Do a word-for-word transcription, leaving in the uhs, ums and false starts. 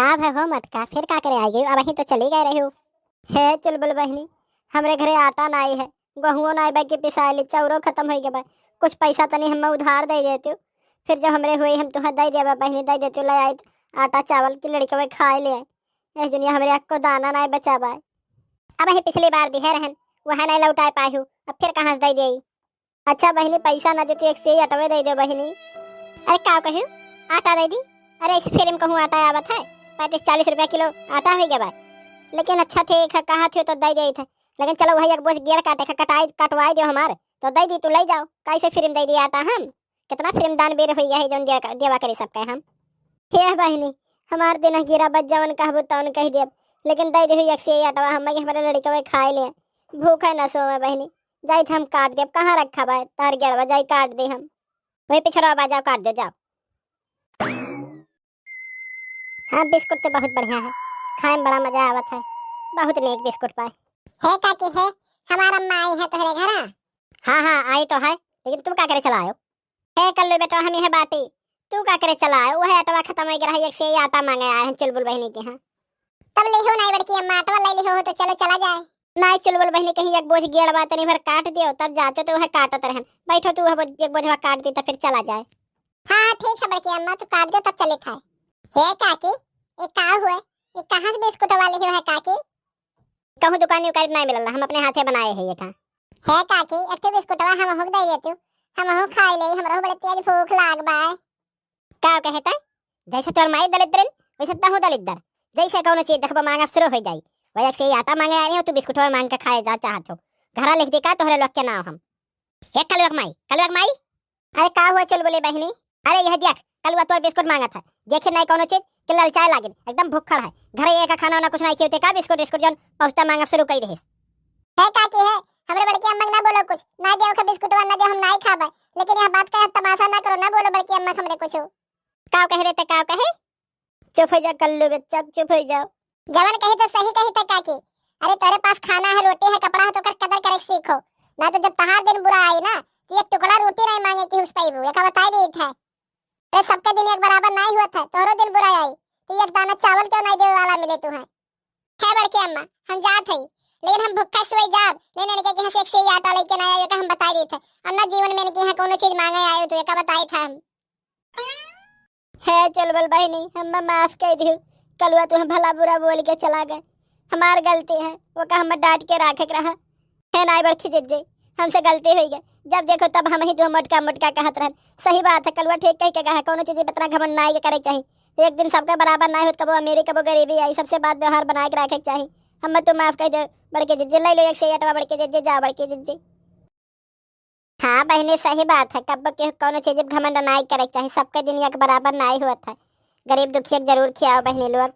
का भय हो मटका, फिर का करे आ गई? अबहीं तो चली गए रही हो। हे चुलबुल बहिनी, हमरे घरे आटा नाई है, गहुओ नाई बा कि पिसाए ली, चाउरो खतम होइ गए बा। कुछ पैसा तनी हमें उधार दे देती हो, फिर जब हमरे हुए हम तुहें दे देबा बहिनी, दे देती हो, ले आई आटा चावल कि लड़कवे खाए ले आए। ए दुनिया हमरे अक्को दाना नाई बचा बा। अबहीं पिछली बार दिहे रहन, वह नाई लौटाए पाए हो, अब फिर कहाँ से दे देई? अच्छा बहिनी, पैसा ना दे तो एक से ही अटवे दे दो बहिनी। अरे का कही, आटा दे दी? अरे ऐसे फ्री में कहूँ आटा आवत है? पैंतीस चालीस रुपया किलो आटा होइ गए बा। लेकिन अच्छा ठीक है, कहा थे तो दे देई थे। लेकिन चलो वही एक बोझ गेड़ काटे का कटाई कटवाई दो हमार, तो दे दी, तू ले जाओ। कैसे फ्री में दे दी आटा हम? कितना फ्री में दान बेर होइ गया है जौन देवा, देवा करे सबके हम। हे बहिनी, हमार दिन गिरा बस जवन कहबू तवन कह देब, लेकिन दे देहु एक से अटवा हम कि हमरे लड़कवे खाए ले। भूख है ना सोवे बहिनी, जाई थे हम काट देब। कहाँ रखा बा तार गेड़वा, जाई काट दे हम। वही पिछड़वा बा, जाओ काट दो, जाओ। हाँ, बिस्कुट तो बहुत बढ़िया है, खाए में बड़ा मजा आवत है, बहुत नेक बिस्कुट पाए। हे काकी हे, हमार अम्मा आई है तोहरे घरा? हाँ हाँ, आई तो है, लेकिन तुम का करे चला आयो? हे कल्लू बेटा, हम यह बाटी, तू का करे चला आयो? वह अटवा खतम हो गया है, एक से ही आटा मांगे आए हैं चुलबुल बहिनी के यहाँ। तब लिहो नाई बड़की अम्मा, आटवा ले लिहो हो तो चलो चला जाए। नाई चुलबुल बहिनी, कहीं एक बोझ गेड़ बा, तनी भर काट दियो, तब जाते तो वह काटत रहन। बैठो तू, वह बोझ-, एक बोझवा काट दी तब फिर चला जाए। हाँ हाँ ठीक है बड़की अम्मा, तू काट दो तब चले खाए। हे काकी, ये का हुए? ये कहाँ से बिस्कुट वाली हो है काकी? कहूँ दुकान उकान नाई मिलल, हम अपने हाथे बनाए हैं ये था। हे काकी, एक ठे बिस्कुटवा हमहू के दे देतू, हमहू खाए ले, हमरो बड़े तेज भूख लाग बा। का कहे तै? जैसे तोर माई दलिद्दर, वैसे तहूँ दलिद्दर। जैसे कौनो चीज देखबो मांगब शुरू हो जाई। वह एक से ही आटा मांगे आ रही हो, तू बिस्कुटवा मांग के खाए जा चाहत हो। घरा लिख दी का तोहरे लोग के नाव हम? हे कलुआ के माई, कलुआ के माई। अरे का हुआ चुलबुली बहिनी? अरे यह देख, कलुआ तोर बिस्कुट मांगत है। देखे नहीं कौनो चीज के ललचाए लागिन, एकदम भुक्खड़ है। घरे एक खाना ना कुछ नहीं खेते का बिस्कुट बिस्कुट जौन पहुँचता मांगब शुरू कर दे। हे काकी हे, हमरे बड़की अम्मा के ना बोलो कुछ, ना दे ओके बिस्कुटवा ना दे, हम नहीं खाबे। लेकिन यह बात का तमाशा ना करो, ना बोलो बड़की अम्मा के हमरे कुछ। का कह रहे थे, का कहे? चुप हो जा कल्लू बच्चा, चुप हो जाओ। जवन कही तो सही कही थे काकी। अरे तोरे पास खाना है, रोटी है, कपड़ा है तो ओकर कदर करे के सीखो, ना तो जब तहार दिन बुरा आई ना तो एक टुकड़ा रोटी नहीं मांगे कि उस पाइबू, एक बताई दी थे। अरे सबके दिन एक बराबर नहीं हुआ था, तोहरो दिन बुरा आई तो एक दाना चावल क्यों नहीं देवे वाला मिले तू है? हे बड़की अम्मा, हम जात हई, लेकिन हम भुक्खा सोई जाब, लेकिन इनके यहाँ से एक से ही आटा लेके ना आयो, हम बताई देत है। और ना जीवन में इनके यहाँ कोनो चीज मांगे आयो, तू एका बताई था हम। हे चुलबुल बहिनी, हम्मे माफ कर दियो, कलुआ तू हम भला बुरा बोल के चला गए, हमार गलती है, वो का हम डांट के राखे के रहा। हे नाई बड़की जिज्जी, हमसे गलती हुई गई, जब देखो तब हम ही तू मोटका मोटका कहत रहन। सही बात है, कलुआ ठीक कह के कहा, कोनो चीज पे इतना घमंड नाई के करे के चाही। एक दिन सबके बराबर नाई होत, कबो अमीरी कबो गरीबी आई, सबसे बात व्यवहार बनाए के रखे के चाही। हमें तू माफ कर दे बड़की जिज्जी, ले लो एक से अटवा बड़की जिज्जी, जा बड़की जिज्जी। हाँ बहिनी, सही बात है, कब के कोनो चीज पे घमंड नाई करे के चाही, सबके दिन एक बराबर नाई होत है। गरीब दुखिया के जरूर खियाओ बहिनी लोग।